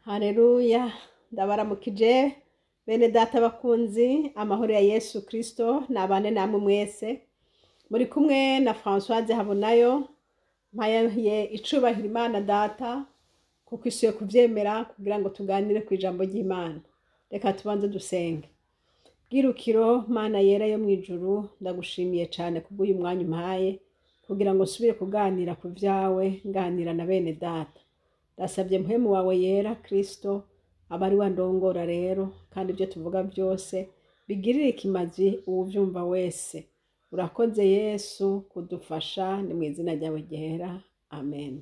Haleluya, ndabaramukije bene data bakunzi, amahoro ya Yesu Kristo nabane namwe mwese. Muri kumwe na Françoise Habonayo, mpaye icubahiro Imana data kuko isuye kuvyemera kugira ngo tuganire ku ijambo ry'Imana. Reka tubanze dusenge. Bwirukiro Mana yera yo mw'ijuru, ndagushimiye cane kubw'uyu mwanya umpaye kugira ngo nsubire kuganira ku vyawe, nganira na bene data. Ndasabye mpwemu wawe yera Kristo aba ari we andongora rero, kandi ibyo tuvuga byose bigirire ikimazi uwuvyumva wese. Urakoze Yesu kudufasha, ni mu izina ryawe ryera, amen.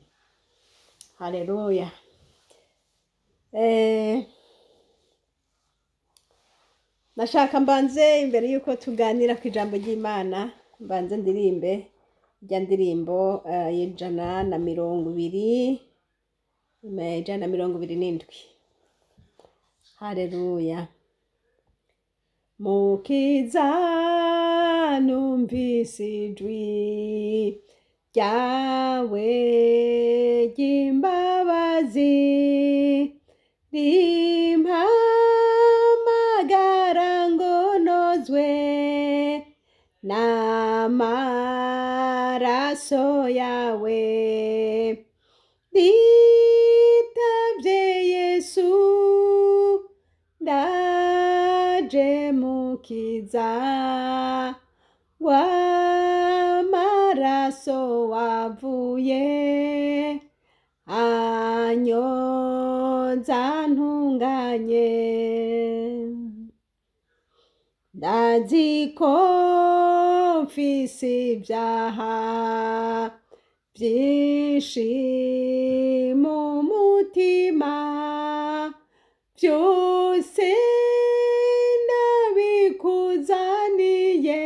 Haleluya. Nashaka mbanze imbere yuko tuganira ku ijambo ry'Imana, mbanze ndirimbe rya ndirimbo y'127, 127. Haleluya. Mukiza numvise ijwi ryawe ry'imbabazi, rimpamagara ngo nozwe n'amaraso yawe. Nitavye Yesu, ndaje mukiza, w'amaraso wavuye anyoza ntunganye. Ndazi ko mfise ibyaha byinshi mu mutima, byose ndabikuzaniye,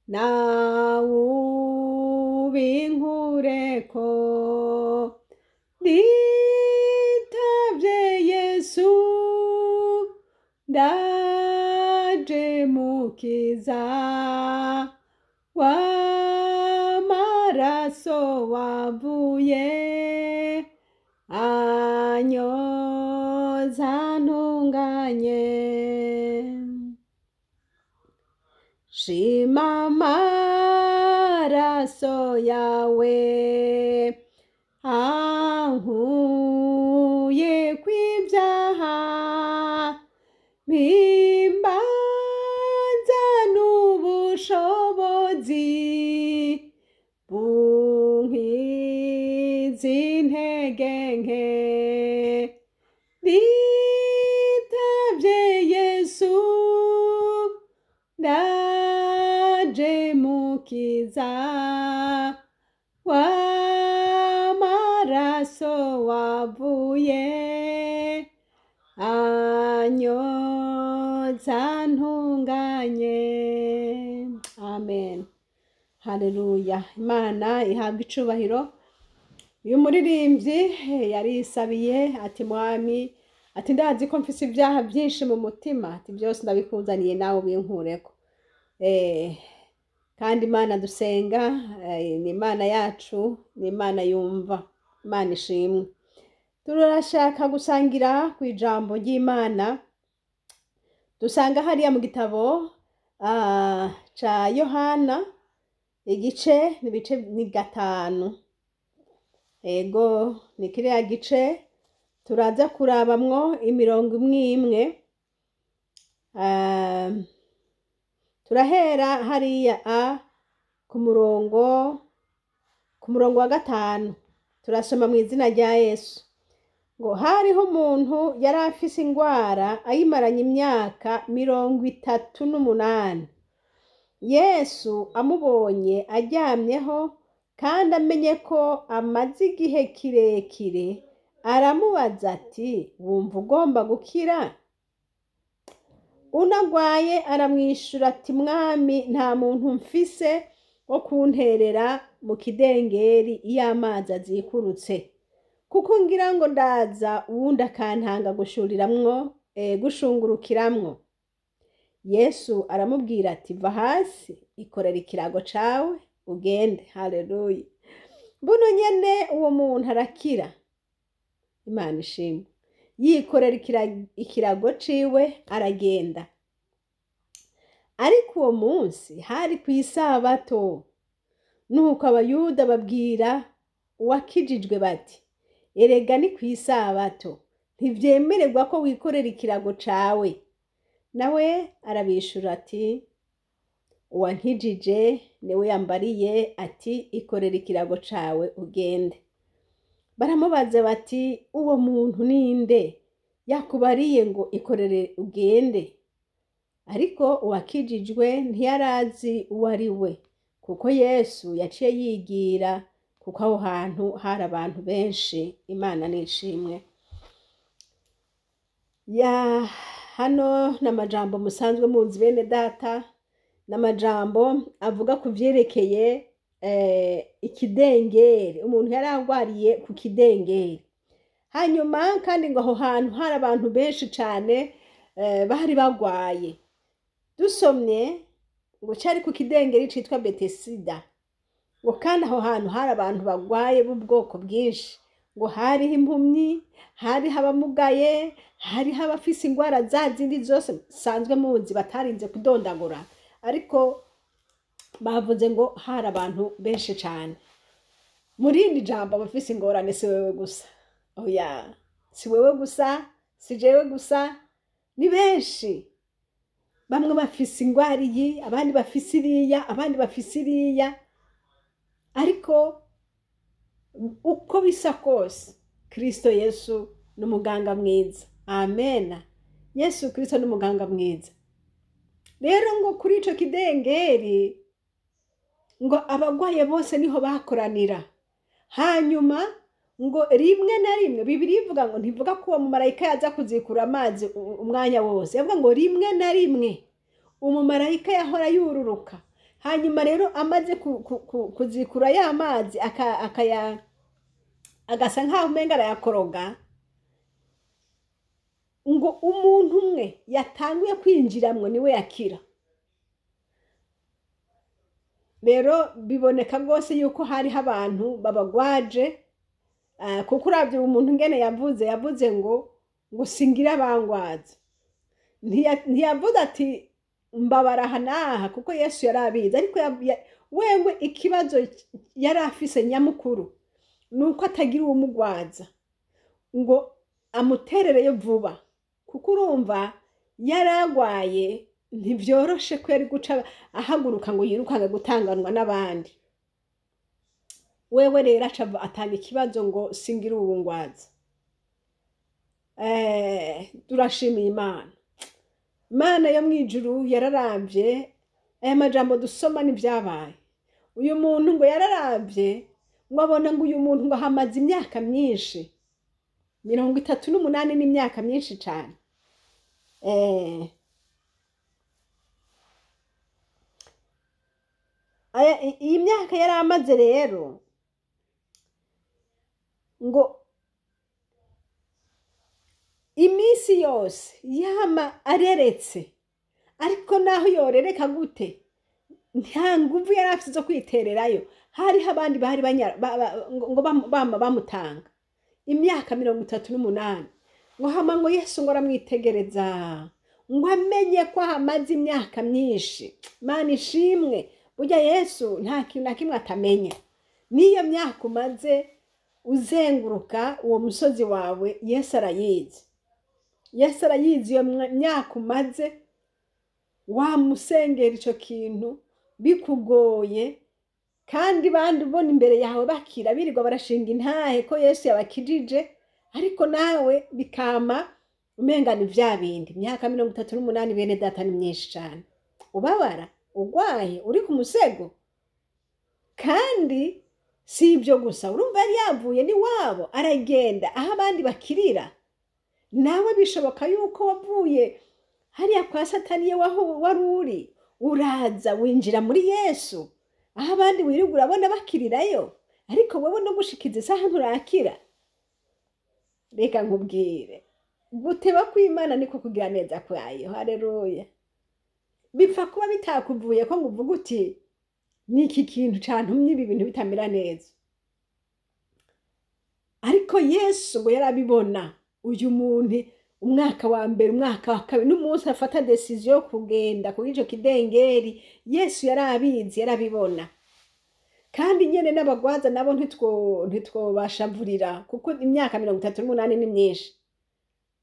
nawe ubinkureko. Nitavye Yesu, ndaje mukiza, w'amaraso wavuye anyoza ntunganye. Shima amaraso yawe ankuye kw'ibyaha, mpimbaza n'ubushobozi bunkiza intege nke. Nitavye Yesu, ndaje mukiza, w'amaraso wavuye anyoza ntunganye. Amen. Haleluya. Imana ihabwa icubahiro. Uyu muririmbyi yarisabiye ati: Mwami, ati ndazi ko mfise ibyaha byinshi mu mutima, ati byose ndabikuzaniye nawe ubinkureko. Kandi Imana dusenga ni Imana yacu, ni Imana yumva. Imana ishimwe. Turashaka gusangira ku ijambo ry'Imana dusanga hariya mu gitabo ca Yohana, igice nibice ni 5. Ego, ni kiriya gice turaza kurabamwo imirongo imwe imwe. Turahera hariya ku murongo wa 5. Turasoma mu izina rya Yesu. Ngo hariho umuntu yari afise ingwara ayimaranye imyaka 38. Yesu amubonye aryamyeho kandi amenye ko amaze igihe kirekire, aramubaza ati: wumva ugomba gukira? Unagwaye aramwishura ati: Mwami, nta muntu mfise wo kunterera mu kidengeri iyo amazi azikurutse, kuko ngira ngo ndaza uwundi akantanga gushungurukiramwo. Yesu aramubwira ati: va hasi, ikorera ikirago cawe ugende. Haleluya. Buno nyene uwo muntu arakira. Imana ishimwe. Yikorera ikirago ciwe aragenda. Ariko uwo munsi hari ku isabato. Nuko Abayuda babwira uwakijijwe bati: "Erega ni ku isabato, ntivyemererwa ko wikorera ikirago cawe." Nawe arabishura ati: "Uwankijije niwe yambariye ati: 'Ikorera ikirago cawe ugende.'" Baramubaza bati: "Uwo muntu ninde yakubariye ngo ikorere ugende?" Ariko uwakijijwe ntiyarazi uwo ari we, kuko Yesu yaciye yigira, kuko aho hantu hari abantu benshi. Imana nishimwe. Ya hano n'amajambo musanzwe muzi, bene data, n'amajambo avuga ku vyerekeye ikidengeri, umuntu yari agwariye ku kidengeri. Hanyuma kandi ngo aho hantu hari abantu benshi cane bari bagwaye. Dusomye ngo cari ku kidengeri citwa Betesida, ngo kandi aho hantu hari abantu bagwaye b'ubwoko bwinshi, ngo hariho impumyi, hariho abamugaye, hariho abafise ingwara za zindi zose sanzwe muzi batarinze kudondagura, ariko bavuze ngo hari abantu benshi cane. Mu rindi jambo, abafise ingorane si wewe gusa, oya, si wewe gusa, si jewe gusa, ni benshi. Bamwe bafise ingwara iyi, abandi bafise iriya, abandi bafise iriya, ariko uko bisa kose Kristo Yesu ni umuganga mwiza. Amena. Yesu Kristo ni umuganga mwiza. Rero ngo kuri ico kidengeri ngo abagwaye bose niho bakoranira. Hanyuma ngo rimwe na rimwe, Bibiliya ivuga ngo, ntivuga ko uwo mumarayika yaza kuzikura amazi umwanya wose, yavuga ngo rimwe na rimwe umumarayika yahora yururuka. Hanyuma rero amaze kuzikura ya mazi, akaya agasa nkaho umenga arayakoroga, ngo umuntu umwe yatanguye kwinjiramwo niwe yakira. Rero biboneka rwose yuko hariho abantu babagwaje, kuko uravye umuntu ngene yavuze ngo singira bangwaza. Ntiyavuze ati mbabara aha n'aha, kuko Yesu yari abizi, ariko wewe ikibazo yari afise nyamukuru ni uko atagira uwumugwaza ngo amuterereyo vuba, kuko urumva yaragwaye, ntivyoroshe ko yari guca ahaguruka ngo yirukange gutanganwa n'abandi. Wewe rero aca atanga ikibazo ngo singira uwungwaza. Turashimiye Imana. Imana yo mw'ijuru yararavye aya majambo dusoma n'ivyabaye. Uyu muntu ngo yararavye, ngo abona ngo uyu muntu ngo ahamaze imyaka myinshi, 38 n'imyaka myinshi cane. Iyi myaka yari amaze rero ngo iminsi yose yama areretse, ariko naho yorereka gute nta nguvu yari afise zo kwitererayo. Hariho abandi bari ngo bama bamutanga imyaka 38. Ngo hama ngo Yesu ngo aramwitegereza, ngo amenye ko ahamaze imyaka myinshi. Mana ishimwe, burya Yesu nta kintu na kimwe atamenya. N'iyo myaka umaze uzenguruka uwo musozi wawe, Yesu arayizi. Yesu arayizi iyo myaka umaze wamusengera ico kintu bikugoye, kandi bandi ubona imbere yawe bakira, birirwa barashinga intahe ko Yesu yabakijije, ariko nawe bikama umenga ni vya bindi. Imyaka 38, bene data, ni myinshi cane. Ubabara, ugwaye, uri ku musego. Kandi si ibyo gusa, urumva yari yavuye n'iwabo aragenda aho abandi bakirira. Nawe bishoboka yuko wavuye hariya kwa Satani iyo wari uri, uraza winjira muri Yesu, aho abandi wirirwa urabona bakirirayo, ariko wowe no gushikiza isaha nturakira. Reka nkubwire, guteba kw'Imana niko kugira neza kwayo. Haleluya. Bipfa kuba bitakuvuye ko ngo uvuge uti ni iki kintu cantumye ibi bintu bitamera neza. Ariko Yesu ngo yarabibona, uyu muntu umwaka wa mbere, umwaka wa kabiri, n'umunsi afata décision yo kugenda kuri ico kidengeri, Yesu yarabizi, yarabibona. Kandi nyene n'abagwaza nabo ntitwobashavurira, kuko imyaka 38 ni myinshi.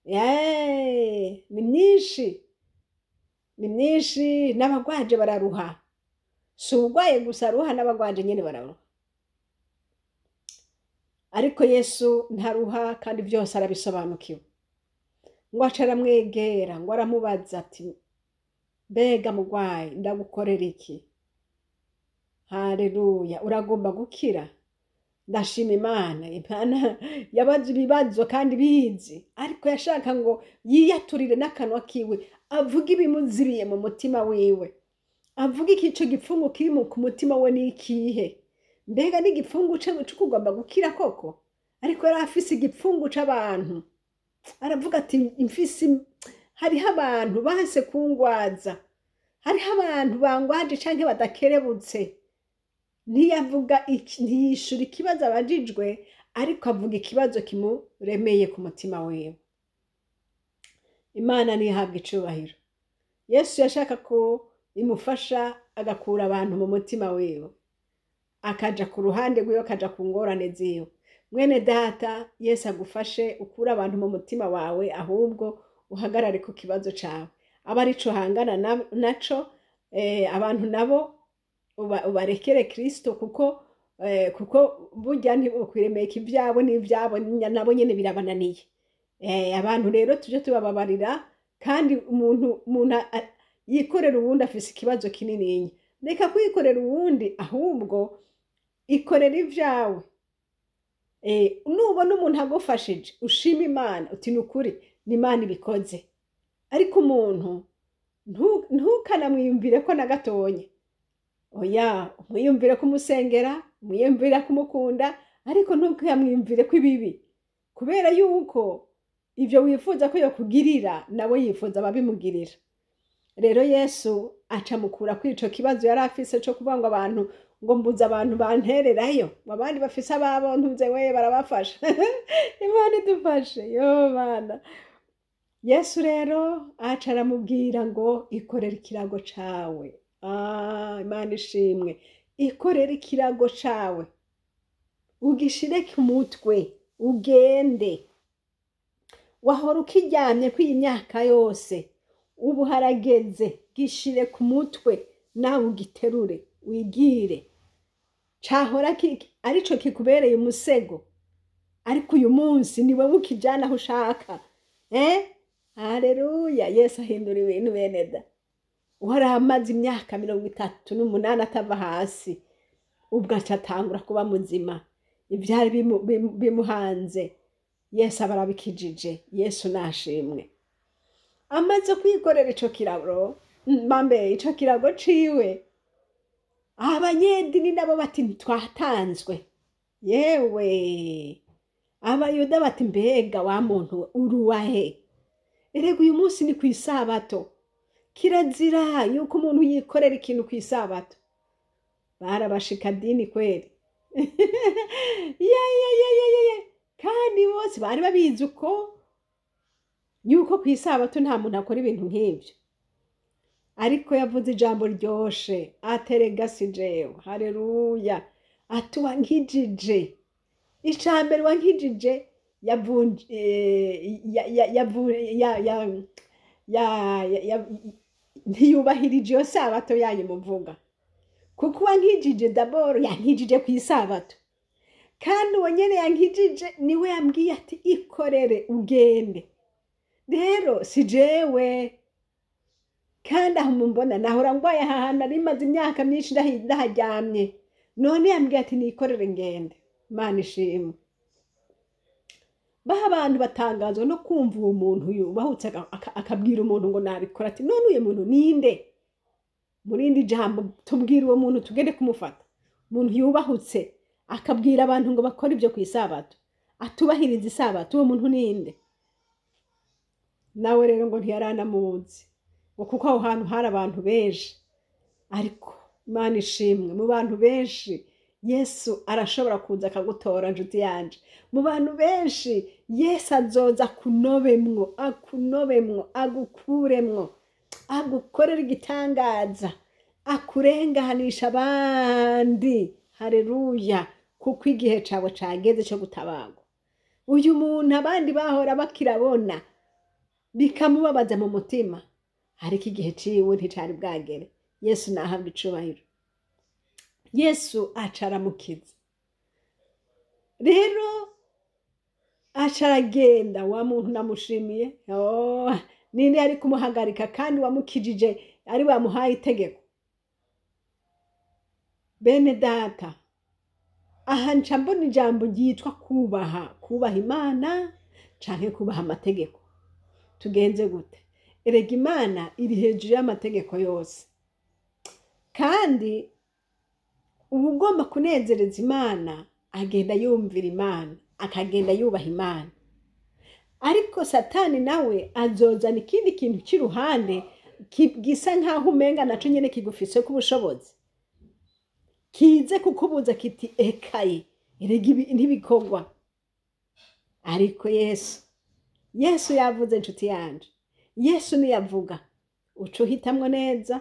Yeee, ni myinshi, ni myinshi. N'abagwaje bararuha, si uwugwaye gusa aruha, n'abagwaje nyene bararuha. Ariko Yesu ntaruha, kandi byose arabisobanukiwe. Ngo aca aramwegera, ngo aramubaza ati: "Mbega mugwayi, ndagukorera iki?" Haleluya! Uragomba gukira? Ndashima Imana. Imana yabaza ibibazo kandi bizi, ariko yashaka ngo yiyaturire n'akanwa kiwe, avuge ibimuzibiye mu mutima wiwe, avuge ico gipfungu kiri ku mutima we ni ikihe. Mbega n'igipfungu co kugomba gukira koko? Ariko yari afise igipfungu c'abantu. Aravuga ati: "Mfise, hariho abantu banse kungwaza, hariho abantu bangwaje canke badakerebutse." Ntiyavuga ntiyishura ikibazo abajijwe, ariko avuga ikibazo kimuremeye ku mutima wiwe. Imana ntihabwa icubahiro. Yesu yashaka ko imufasha agakura abantu mu mutima wiwe, akaja ku ruhande rwiwe, akaja ku ngorane ziwe. Mwene data, Yesu agufashe ukure abantu mu mutima wawe, ahubwo uhagarare ku kibazo cawe, aba arico uhangana naco. Abantu nabo ubarekere Kristo, kuko burya ntibokwiremeka, ivyabo n'ivyabo, nabo nyene birabananiye. Abantu rero tuje tubababarira. Kandi umuntu yikorera uwundi afise ikibazo kinininya. Reka kwikorera uwundi, ahubwo ikorera ivyawe. Nubona umuntu agufashije, ushima Imana uti: "Ni ukuri, ni Imana ibikoze." Ariko umuntu ntukanamwiyumvire ko na gatonya. Oya, umwiyumvire kumusengera, umwiyumvire kumukunda, ariko ntukamwiyumvire ko ibibi, kubera yuko ivyo wifuza ko yokugirira, nawe yifuza ababimugirira. Rero Yesu aca mukura kuri ico kibazo yari afise co kuvuga ngo abantu, ngo mbuze abantu bantererayo, ngo abandi bafise ababo ntuze we barabafasha. Imana idufashe. Yo Mana! Yesu rero aca aramubwira ngo: "Ikorere ikirago cawe." Ah, Imana ishimwe! "Ikorere ikirago cawe, ugishire ku mutwe, ugende. Wahora ukiryamye kw'iyi myaka yose, ubu harageze, gishire ku mutwe nawe ugiterure wigire. Cahora arico kikubereye umusego, ariko uyu munsi ni wowe ukijana aho ushaka." Haleluya! Yesu ahindura ibintu, bene da. Wari amaze imyaka 38 atava hasi, ubwo aca atangura kuba muzima. Ivyari bimuhanze, Yesu aba arabikijije. Yesu nashimwe. Amaze kwikorera ico kirago, mambe ico kirago ciwe, abanyedini nabo bati: "Ntitwatanzwe yewe." Abayuda bati: "Mbega wa muntu we, uruwahe? Erega uyu munsi ni ku isabato, kirazira yuko umuntu yikorera ikintu ku isabato." Barabashika dini kweri. Ye ye ye ye ye ye! Kandi bose bari babizi uko yuko ku isabato nta muntu akora ibintu nk'ibyo. Ariko yavuze ijambo ryoshe, aterega si jewe. Haleluya! Ati: "Wankijije, icambere wankijije yavunje ya ya yavu- ya ya ya ya ntiyubahirije iyo sabato yanyu muvuga, kuko uwankijije d'abord yankijije ku isabato, kandi uwo nyene yankijije niwe yambwiye ati: 'Ikorere ugende.' Rero si jewe. Kandi aho mumbona nahora ngwaye, aha hantu nari maze imyaka myinshi ndaharyamye, none yambwiye ati nikorere ngende." Imana ishimwe. Baha abantu batangazwa no kumva uwo muntu yubahutse akabwira umuntu ngo nabikora. Ati: "None uyu muntu ninde? Mu rindi jambo, tubwira uwo muntu tugende kumufata. Umuntu yubahutse akabwira abantu ngo bakore ibyo ku isabato, atubahiriza isabato, uwo muntu ninde?" Nawe rero ngo ntiyaranamuzi, ngo kuko aho hantu hari abantu benshi. Ariko Imana ishimwe, mu bantu benshi Yesu arashobora kuza akagutora, nshuti yanje. Mu bantu benshi Yesu azoza akunobemwo, akunobemwo, agukuremwo, agukorera igitangaza, akurenganisha abandi. Haleluya! Kuko igihe cawe cageze co gutabarwa. Uyu muntu abandi bahora bakirabona bikamubabaza mu mutima, ariko igihe ciwe nticari bwagere. Yesu nahabwa icubahiro. Yesu aca aramukiza. Rero aca aragenda. Wa muntu namushimiye, oh, ninde yari kumuhagarika kandi wamukijije ari wamuhaye itegeko? Bene data, aha nca mbona ijambo ryitwa kubaha, kubaha Imana canke kubaha amategeko. Tugenze gute? Erega Imana iri hejuru y'amategeko yose, kandi uba ugomba kunezereza Imana agenda yumvira Imana, akagenda yubaha Imana. Ariko Satani nawe azozana ikindi kintu cy'iruhande gisa nk'aho umenga naco nyene kigufise k'ubushobozi, kize kukubuza kiti ekaye, erega ibi ntibikorwa. Ariko Yesu yavuze, inshuti yanje, Yesu niyavuga uca uhitamwo neza,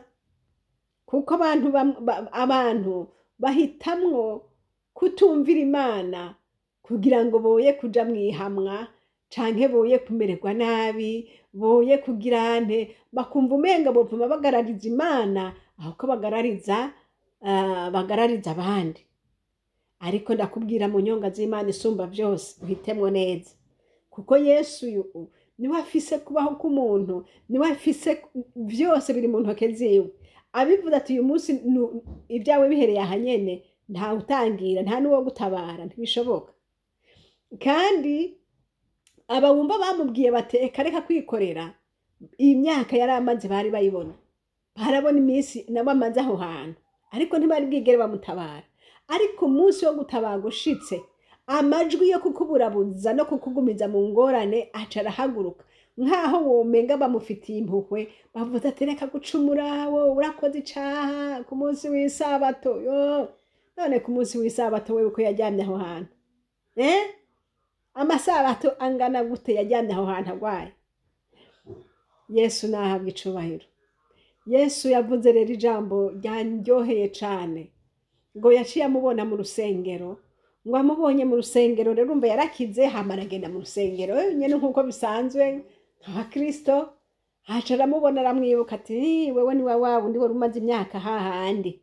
kuko abantu bahitamwo kutumvira Imana kugira ngo boye kuja mwihamwa, canke boye kumererwa nabi, boye kugira nte, bakumva umenga bopfuma bagarariza Imana aho ko bagarariza abandi. Ariko ndakubwira mu nyonga z'Imana isumba byose, uhitemwo neza, kuko Yesu uyu niwe afise kubaho k'umuntu, niwe afise byose, biri mu ntoke ziwe. Abivuze ati uyu munsi ibyawe bihereye aha nyene, nta utangira, nta n'uwo gutabara, ntibishoboka. Kandi aba wumva bamubwiye bati eka reka kwikorera, iyi myaka yari amaze bari bayibona, barabona iminsi nabo amaze aho hantu, ariko ntibari bwigere bamutabara. Ariko umunsi wo gutabarwa ushitse, amajwi yo kukuburabuza no kukugumiza mu ngorane aca arahaguruka, nk'aho womenga bamufitiye impuhwe, bavuze ati reka gucumura, wowe urakoze icaha ku munsi w'isabato. Yo, none ku munsi w'isabato wewe ko yaryamye aho hantu, amasabato angana gute yaryamye aho hantu agwaye? Yesu nahabwa icubahiro. Yesu yavuze rero ijambo ryanryoheye cane, ngo yaciye amubona mu rusengero. Ngo amubonye mu rusengero rero, urumva yarakize, hama aragenda mu rusengero nyene nk'uko bisanzwe nk'abakristo, aca aramubona, aramwibuka ati wewe ni wa wundi wari umaze imyaka hahandi.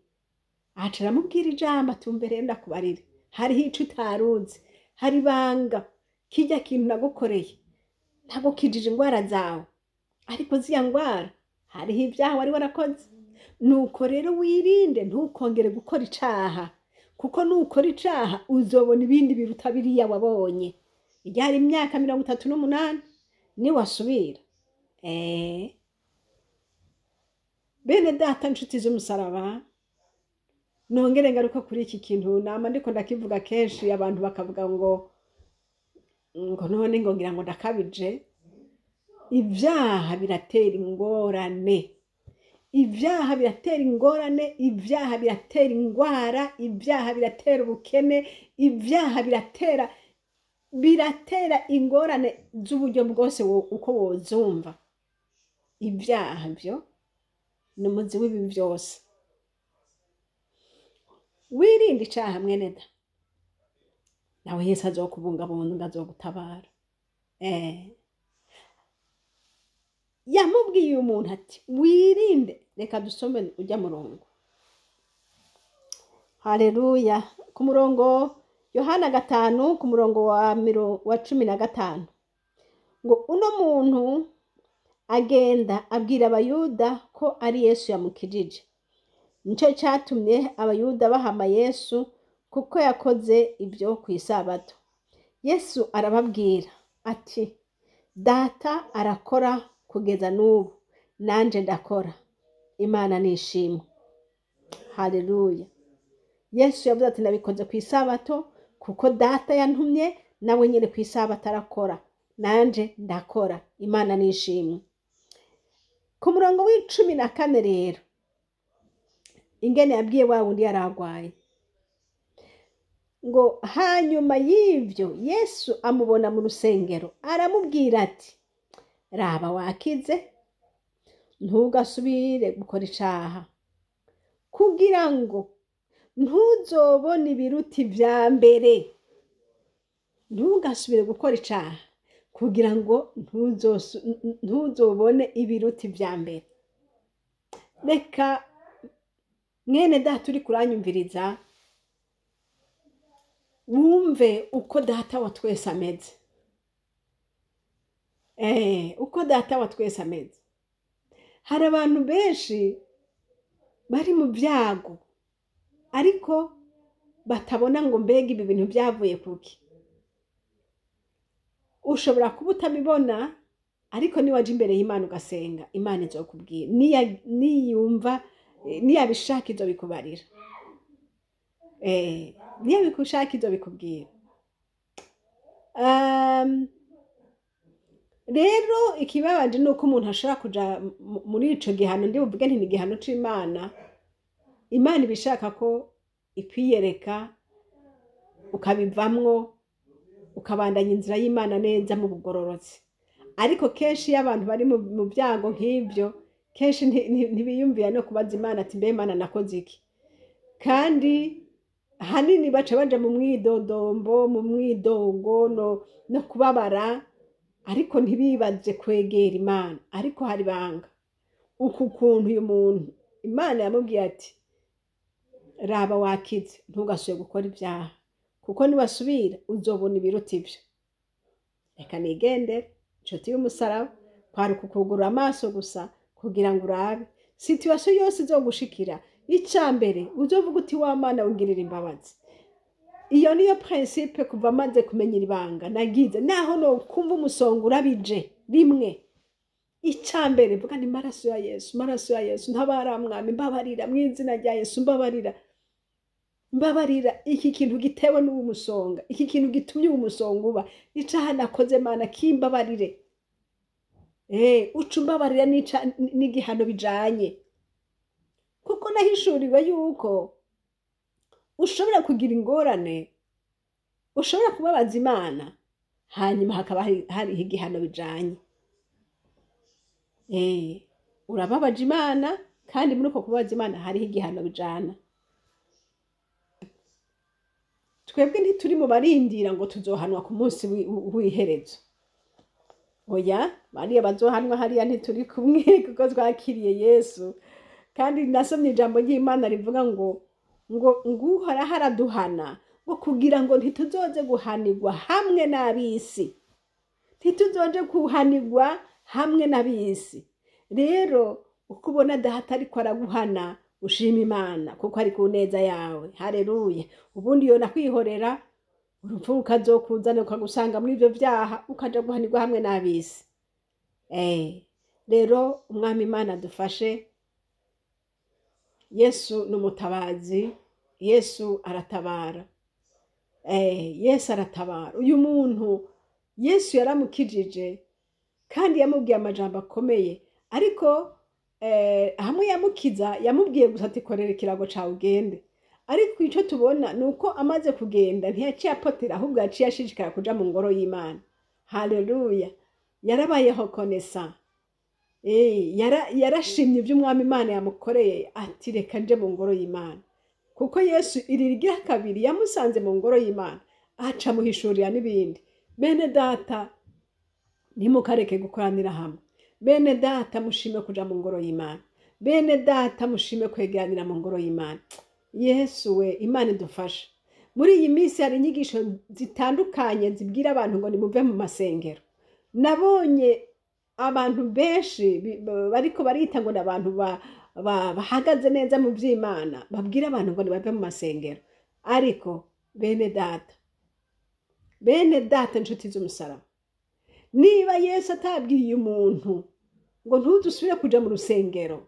Aca aramubwira ijambo ati umve rero ndakubarire, hariho ico utaruzi, hari ibanga, kirya kintu nagukoreye, nagukijije ingwara zawe, ariko ziya ngwara hariho ibyaha wari warakoze. Nuko rero wirinde, ntukongere gukora icaha, kuko nukora icaha uzobona ibindi biruta biriya wabonye. Iryari imyaka 38 niwasubira. Bene data, nshuti z'umusaraba, nongere ngaruka kuri iki kintu nama ndiko ndakivuga kenshi, abantu bakavuga ngo none ngo ngira ngo ndakabije. Ibyaha biratera ingorane, ibyaha biratera ingorane, ibyaha biratera ingwara, ibyaha biratera ubukene, ibyaha biratera ingorane z'uburyo bwose uko wozumva. Ibyaha byo ni umuzi w'ibi byose. Wirinde icaha mwene da, nawe Yesu azokubungabunga, azogutabara. Yamubwiye umuntu ati wirinde. Reka dusome ujya murongo. Haleluya. Ku murongo Yohana 5, ku murongo wa 15, ngo uno muntu agenda abwira abayuda ko ari Yesu yamukijije. Nico cyatumye abayuda bahama Yesu, kuko yakoze ibyo ku isabato. Yesu arababwira ati Data arakora kugeza n'ubu, nanje ndakora. Imana nishimwe. Haleluya. Yesu yavuze ati nabikoze ku isabato kuko Data yantumye, nawe nyene ku isabato arakora, nanje ndakora. Imana nishimwe. Ku murongo w'14 rero, ingene yabwiye wa wundi yaragwaye. Ngo hanyuma y'ibyo Yesu amubona mu rusengero, aramubwira ati: "Raba, wakize, ntugasubire gukora icaha, kugira ngo ntuzobone ibiruta ibya mbere." Ntugasubire gukora icaha kugira ngo ntuzobone ibiruta ibya mbere. Reka mwene Data uri kuranyumviriza, wumve uko Data wa twese ameze. Uko Data wa twese ameze. Hari abantu benshi bari mu byago, ariko batabona ngo: "Mbega ibi bintu byavuye kuki?" Ushobora kuba utabibona, ariko niwaja imbere y'Imana ugasenga, Imana izokubwira. Niyumva, niyabishaka izobikubarira. Niyabikushaka izobikubwira. Rero ikibabaje ni uko umuntu ashobora kuja muri ico gihano. Ndi buvuge nti ni igihano c'Imana. Imana iba ishaka ko ikwiyereka, ukabivamwo, ukabandanya inzira y'Imana neza mu bugororotsi. Ariko kenshi iyo abantu bari mu byago nk'ibyo, kenshi ntibiyumvira no kubaza Imana ati: "Mbe Imana, nakoze iki?" Kandi ahanini baca baja mu mwidodombo, mu mwidogo no kubabara, ariko ntibibaze kwegera Imana. Ariko hari ibanga. Uku kuntu uyu muntu Imana yamubwiye ati: "Raba, wakize, ntugasubire gukora ibyaha, kuko niwasubira uzobona ibiruta ibyo." Reka nigendere, inshuti y'umusaraba. Kwari kukugurura amaso gusa kugira ngo urabe situation yose izogushikira. Icya mbere uzovuga uti: "Wa Mana, ungirira imbabazi." Iyo niyo principe kuva maze kumenya ibanga nagize. Naho no kumva umusonga urabije rimwe, icya mbere mvuga ni: "Maraso ya Yesu, maraso ya Yesu, ntabara Mwami, mbabarira mu izina rya Yesu, mbabarira, mbabarira iki kintu gitewe n'uwo musonga, iki kintu gitumye uwo musonga uba, icaha nakoze, Mana, kimbabarire." Uca umbabarira n'igihano bijanye, kuko nahishuriwe yuko ushobora kugira ingorane, ushobora kubabaza Imana, hanyuma hakaba hariho igihano bijanye. Urababaje Imana, kandi muri uko kubabaza Imana hariho igihano bijana. Twebwe ntituri mu barindira ngo tuzohanwa ku munsi w'iherezo. Oya, bariya bazohanwa hariya ntituri kumwe, kuko twakiriye Yesu. Kandi nasomye ijambo ry'Imana rivuga ngo Uhoraho araduhana ngo kugira ngo ntituzoze guhanirwa hamwe n'ab'isi, ntituzoje guhanirwa hamwe n'ab'isi. Rero uko ubona Data ariko araguhana, ushima Imana, kuko ari ku neza yawe. Hareruya! Ubundi yo nakwihorera, urupfu rukazokuzana, ukagusanga muri ivyo vyaha, ukaja guhanirwa hamwe n'ab'isi. Rero Umwami Imana adufashe. Yesu ni umutabazi. Yesu aratabara. Yesu aratabara. Uyu muntu Yesu yaramukijije, kandi yamubwiye amajambo akomeye. Ariko hamwe yamukiza, yamubwiye gusa ati: "Korera ikirago cawe ugende." Ariko icyo tubona ni uko amaze kugenda ntiyaciye apotera, ahubwo yaciye ashishikara kuja mu ngoro y'Imana. Haleluya! Yarabayeho konesa. Yarashimye ibyo Umwami Imana yamukoreye, ati: "Reka nje mu ngoro y'Imana." Kuko Yesu iri rigira kabiri yamusanze mu ngoro y'Imana, aca amuhishurira n'ibindi. Bene Data, ntimukareke gukoranira hamwe. Bene Data, mushime kuja mu ngoro y'Imana. Bene Data, mushime kwegeranira mu ngoro y'Imana. Yesu we, Imana idufashe. Muri iyi minsi hari inyigisho zitandukanye zibwira abantu ngo nimuve mu masengero. Nabonye abantu benshi bariko barita ngo ni abantu bahagaze neza mu vy'Imana, babwira abantu ngo nibave mu masengero. Ariko bene Data, bene Data, inshuti z'umusaraba, niba Yesu atabwiye umuntu ngo ntuzusubire kuja mu rusengero,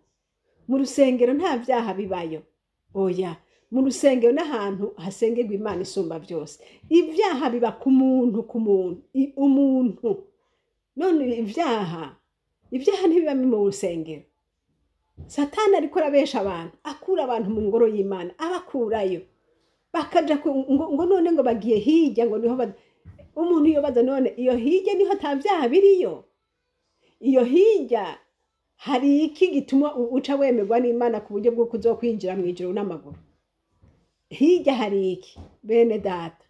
mu rusengero nta vyaha bibayo. Oya, mu rusengero n'ahantu hasengerwa Imana isumba byose. Ibyaha biba ku muntu, ku muntu, umuntu. None ibyaha ntibiba mu rusengero. Satani ariko arabesha abantu, akura abantu mu ngoro y'Imana, abakurayo. Bakaja ngo none ngo bagiye hirya, ngo niho umuntu yobaza none iyo hirya niho ata vyaha biriyo? Iyo hirya hari iki gituma uca wemerwa n'Imana ku buryo bw'uko uzokwinjira mu ijuru n'amaguru? Hirya hari iki? Bene data,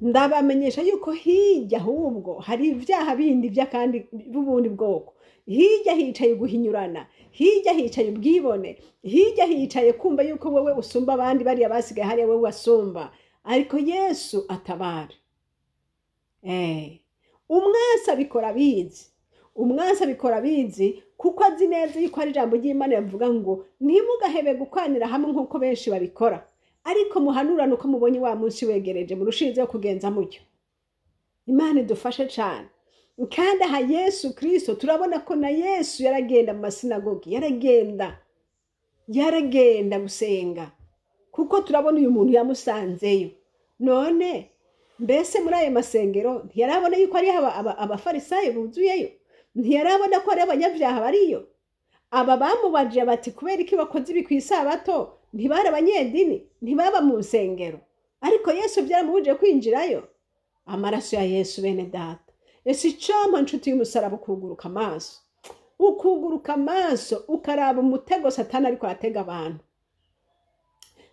ndabamenyesha yuko hirya ahubwo hari ibyaha bindi by'akandi b'ubundi bwoko. Hirya hicaye guhinyurana, hirya hicaye ubwibone, hirya hicaye kumva yuko wowe usumba abandi, bariya basigaye hariya wowe wasumba. Ariko Yesu atabara. Umwansi abikora abizi, umwansi abikora abizi, kuko azi neza yuko ari ijambo ry'Imana yavuga ngo ntimugahebe gukwanira hamwe nk'uko benshi babikora, ariko muhanurane uko mubonye wa munsi wegereje, murushizeho kugenza mutyo. Imana idufashe cyane. Kandi aha Yesu Kristo turabona ko na Yesu yaragenda mu masinagogi, yaragenda gusenga, kuko turabona uyu muntu yamusanzeyo. None mbese muri ayo masengero ntiyarabona yuko ari abafarisayo buzuyeyo? Ntiyarabona ko ari abanyabyaha bariyo? Aba bamubajije bati kubera iki bakoze ibi ku isabato? Ntibari abanyedini, ntibaba mu nsengero, ariko Yesu byaramubujije kwinjirayo. Amaraso ya Yesu, bene data, ese icampa nshuti y'umusaraba ukuguruka amaso, ukuguruka amaso ukaraba umutego Satani ariko aratega abantu.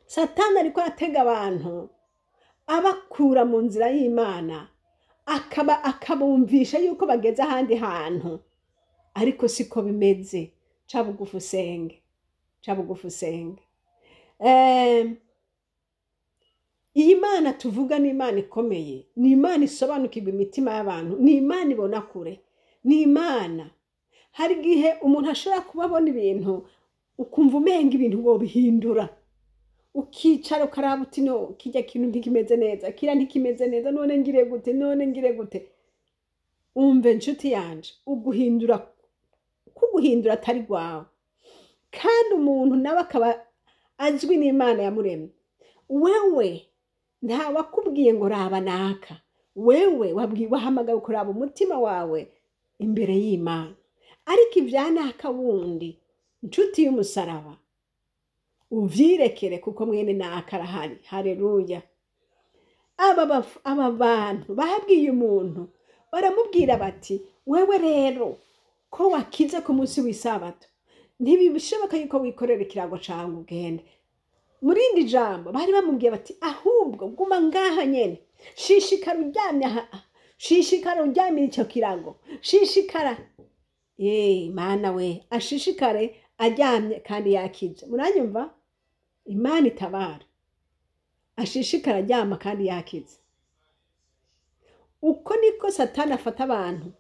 Satani ariko aratega abantu abakura mu nzira y'Imana, akabumvisha yuko bageze ahandi hantu, ariko siko bimeze. Ca bugufi usenge, ca bugufi usenge. Iyi Mana tuvuga ni Imana ikomeye, ni Imana isobanukirwa imitima y'abantu, ni Imana ibona kure, ni Imana. Hari igihe umuntu ashobora kuba abona ibintu ukumva umenga ibintu wobihindura, ukicara ukaraba uti no, kirya kintu ntikimeze neza, kiriya ntikimeze neza, none ngire gute, none ngire gute? Umve nshuti yanje, uguhindura kuguhindura atari rwawe, kandi umuntu nawe akaba azwi n'Imana yamuremye. Wewe nta wakubwiye ngo raba naka, wewe wahamagawe kuraba umutima wawe imbere y'Imana. Ariko ibya naka wundi, nshuti y'umusaraba, uvyirekere kuko mwene naka arahari. Haleluya. Aba bantu babwiye umuntu, baramubwira bati wewe rero ko wakize ku munsi w'isabato, ntibishoboka yuko wikorera ikirago cawe ngo ugende. Muri indi jambo bari bamubwiye bati ahubwo guma ngaha nyene, shishikara uryamye aha, shishikara uryamye ico kirago, shishikara. Mana we, ashishikare aryamye kandi yakize. Muranyumva? Imana itabara. Ashishikara aryama kandi yakize. Uko niko Satani afata abantu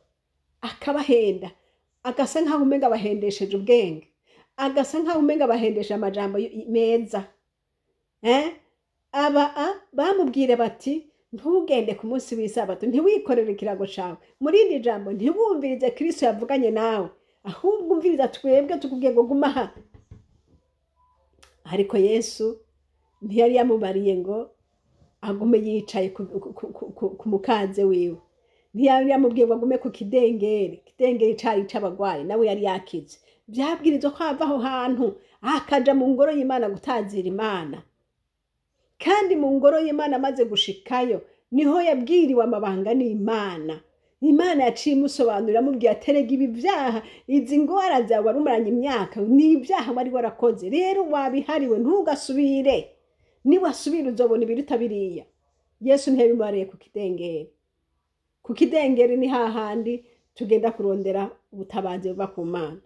akabahenda, agasa nkaho umenga abahendesheje ubwenge, agasa nkaho umenga abahendesheje amajambo meza. Aba bamubwire bati ntugende ku munsi w'isabato, ntiwikorere ikirago cawe. Muri iri jambo ntiwumvirize Kristo yavuganye nawe, ahubwo umviriza twebwe tukubwiye ngo guma aha. Ariko Yesu ntiyari yamubariye ngo agume yicaye ku mukanze wiwe, ntiyari yamubwiye ngo agume ku kidengeri. Ikidengeri cari c'abagwayi, nawe yari yakize. Vyabwirizwa ko ava aho hantu akaja mu ngoro y'Imana gutazira Imana. Kandi mu ngoro y'Imana amaze gushikayo niho yabwiriwe amabanga n'Imana. Imana yaciye imusobanurira, amubwiye aterega ibi vyaha, izi ngwara zawe wari umaranye imyaka, ni ibyaha wari warakoze, rero wabihariwe, ntugasubire. Niwasubira uzobona ibiruta biriya. Yesu ntiyabimubariye ku kidengeri. Ku kidengeri ni hahandi tugenda kurondera ubutabazi buva ku Mana.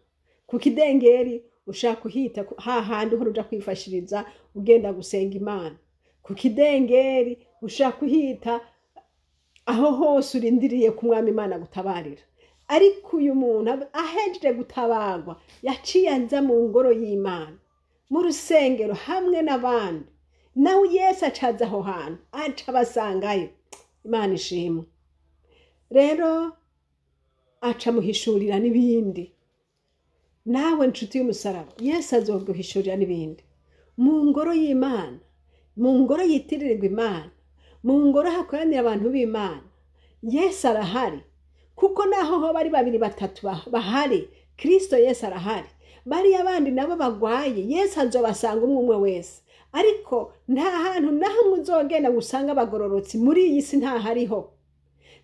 Ku kidengeri ushaka kuhita hahandi uhora uja kwifashiriza ugenda gusenga Imana. Ku kidengeri ushaka kuhita aho hose urindiriye ku mwami Imana gutabarira. Ariko uyu muntu ahejeje gutabarwa yaciye aza mu ngoro y'Imana, mu rusengero hamwe n'abandi. Nawe Yesu acaza aho hantu, aca abasangayo. Imana ishimwe. Rero aca amuhishurira n'ibindi. Nawe nshuti y'umusaraba, Yesu azoguhishurira n'ibindi. Mu ngoro y'Imana, mu ngoro yitirirwa Imana, mu ngoro hakoranira abantu b'Imana, Yesu arahari. Kuko naho ho bari babiri batatu bahari, Kristo Yesu arahari. Bariya bandi nabo bagwaye, Yesu azobasanga umwe umwe wese. Ariko nta hantu na hamwe uzogenda ngo usange abagororotsi muri iyi si, ntahariho.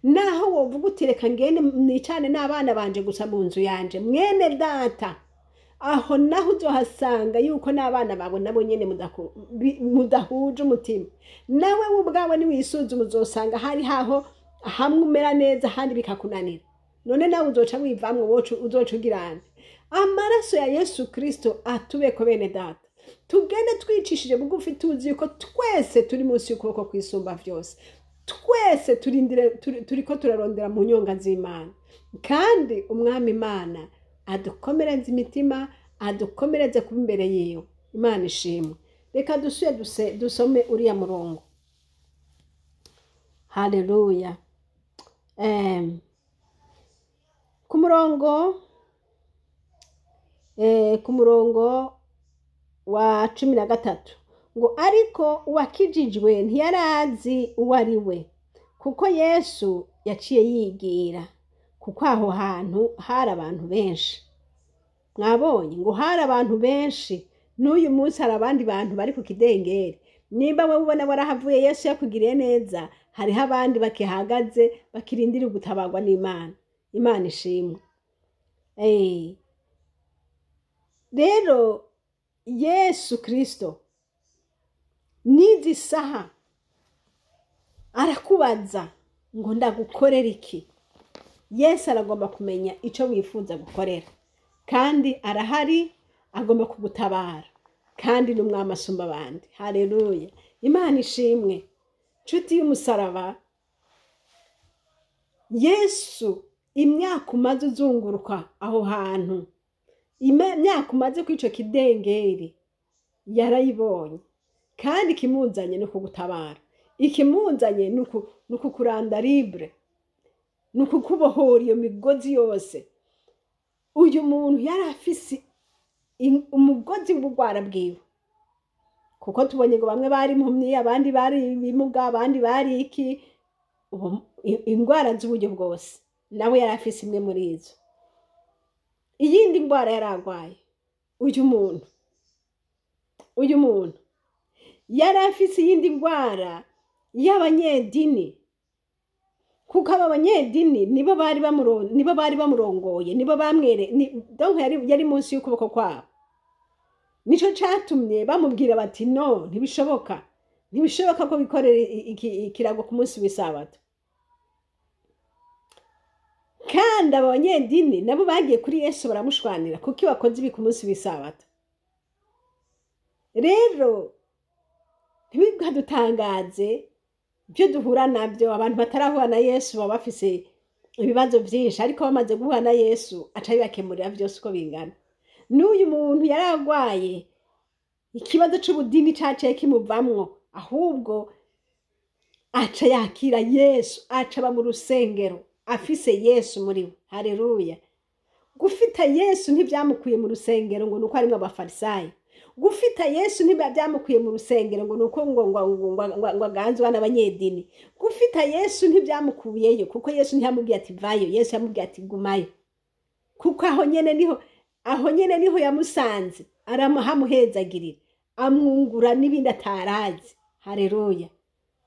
Naho wovuga uti reka ngende nicane n'abana banje gusa mu nzu yanje, mwene data, aho naho uzohasanga yuko n'abana bawe nabo nyene mudahuje umutima. Nawe ubwawe niwisuzuma uzosanga hari haho hamwe umera neza, ahandi bikakunanira. None nawe uzoca wivamwo, uzoca ugirana. Amaraso ya Yesu Kristo atubeko, bene data. Tugende twicishije bugufi, tuzi yuko twese turi munsi y'ukuboko kwisumba vyose. Twese turindire, turiko turarondera mu nyonga z'Imana, kandi Umwami Imana adukomereze imitima, adukomereze kuba imbere yiwe. Imana ishimwe. Reka dusuye dusome uriya murongo. Haleluya. Ku murongo wa 13 ngo: "Ariko uwakijijwe ntiyarazi uwo ari we, kuko Yesu yaciye yigira, kuko aho hantu hari abantu benshi." Mwabonye ngo hari abantu benshi. N'uyu munsi hari abandi bantu bari ku kidengeri. Nimba wowe ubona warahavuye, Yesu yakugiriye neza, hariho abandi bakihagaze, bakirindira gutabarwa n'Imana. Imana ishimwe. Rero Yesu Kristo n'izi saha arakubaza ngo: "Ndagukorera iki?" Yesu aragomba kumenya icyo wifuza gukorera, kandi arahari, agomba kugutabara, kandi ni Umwami asumba abandi. Haleluya, Imana ishimwe. Nshuti y'umusaraba, Yesu, imyaka umaze uzunguruka aho hantu, imyaka umaze kuri icyo kidengeri, yarayibonye, kandi ikimuzanye ni ukugutabara, ikimuzanye ni ukukuranda libre, ni ukukubohora iyo migozi yose. Uyu muntu yari afise umugozi w'ubugwara bwiwe, kuko tubonye ngo bamwe bari impumyi, abandi bari ibimuga, abandi bari iki, indwara z'uburyo bwose. Nawe yari afise imwe muri izo. Iyindi ndwara yari arwaye uyu muntu yari afise iyindi ndwara y'abanyedini, kuko aba banyedini nibo bari bamurongoye, nibo bamwere donc yari munsi y'ukuboko kwabo. Nico catumye bamubwira bati: "No, ntibishoboka, ntibishoboka ko bikorera ikirago ku munsi w'isabato." Kandi aba banyedini nabo bagiye kuri Yesu baramushwanira: "Kuko wakoze ibi ku munsi w'isabato?" Rero ntibikadutangaze ibyo duhura nabyo. Abantu batarahura na Yesu baba bafise ibibazo byinshi, ariko bamaze guhura na Yesu aca bibakemurira byose uko bingana. N'uyu muntu yari arwaye ikibazo c'ubudini caciye kimuvamwo, ahubwo aca yakira Yesu, aca aba mu rusengero afise Yesu muri we. Haleluya. Gufita Yesu ntibyamukuye mu rusengero ngo nuko harimwo abafarisayo. Gufita Yesu ntibyamukuye mu rusengero ngo nuko ngo aganzwa n'abanyedini. Gufita Yesu ntibyamukuyeyo, kuko Yesu ntiyamubwiye ati: "Vayo." Yesu yamubwiye ati: "Gumayo," kuko aho nyene niho yamusanze, aramuhamuhezagirira, amwungura n'ibindi atarazi. Haleluya.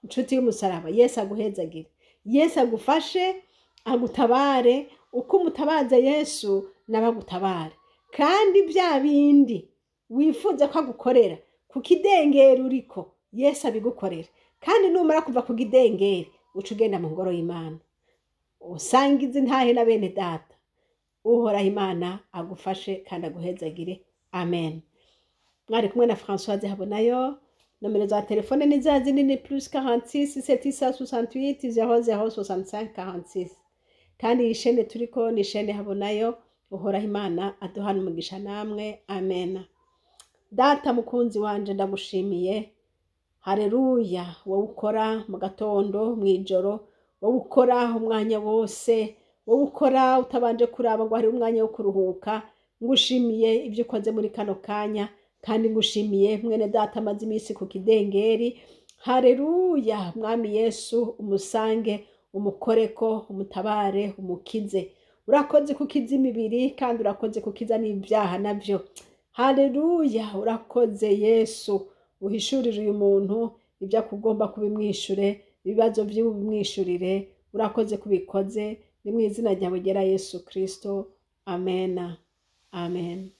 Inshuti y'umusaraba, Yesu aguhezagire, Yesu agufashe, agutabare. Uko umutabaza Yesu, nawe agutabare, kandi bya bindi wifuza ko agukorera ku kidengeri uriko, Yesu abigukorera. Kandi numara kuva ku kidengeri, uca ugenda mu ngoro y'Imana, usangize intahe na bene data. Uhoraho Imana agufashe kandi aguhezagire. Amen. Mwari kumwe na Françoise Habonayo. Nomero za telefone ni za zindi, ni +46 768 00 65 46. Kandi iyi shene turiko ni shene Habonayo. Uhoraho Imana aduhana umugisha namwe. Amen. Data mukunzi wanje, ndagushimiye. Hareruya. Wowe ukora mu gatondo, mu ijoro, wowe ukora umwanya wose, wowe ukora utabanje kuraba ngo hari umwanya wo kuruhuka, ngushimiye ibyo ukoze muri kano kanya, kandi ngushimiye mwene data amaze iminsi ku kidengeri. Hareruya. Mwami Yesu, umusange, umukoreko, umutabare, umukize. Urakoze kukiza imibiri, kandi urakoze kukiza n'ibyaha nabyo. Haleluya. Urakoze Yesu. Uhishurire uyu muntu ibyo akugomba kubimwishure, ibibazo vyiwe ubimwishurire. Urakoze kubikoze, ni mu izina ryawe ryera Yesu Kristo, amena, amen.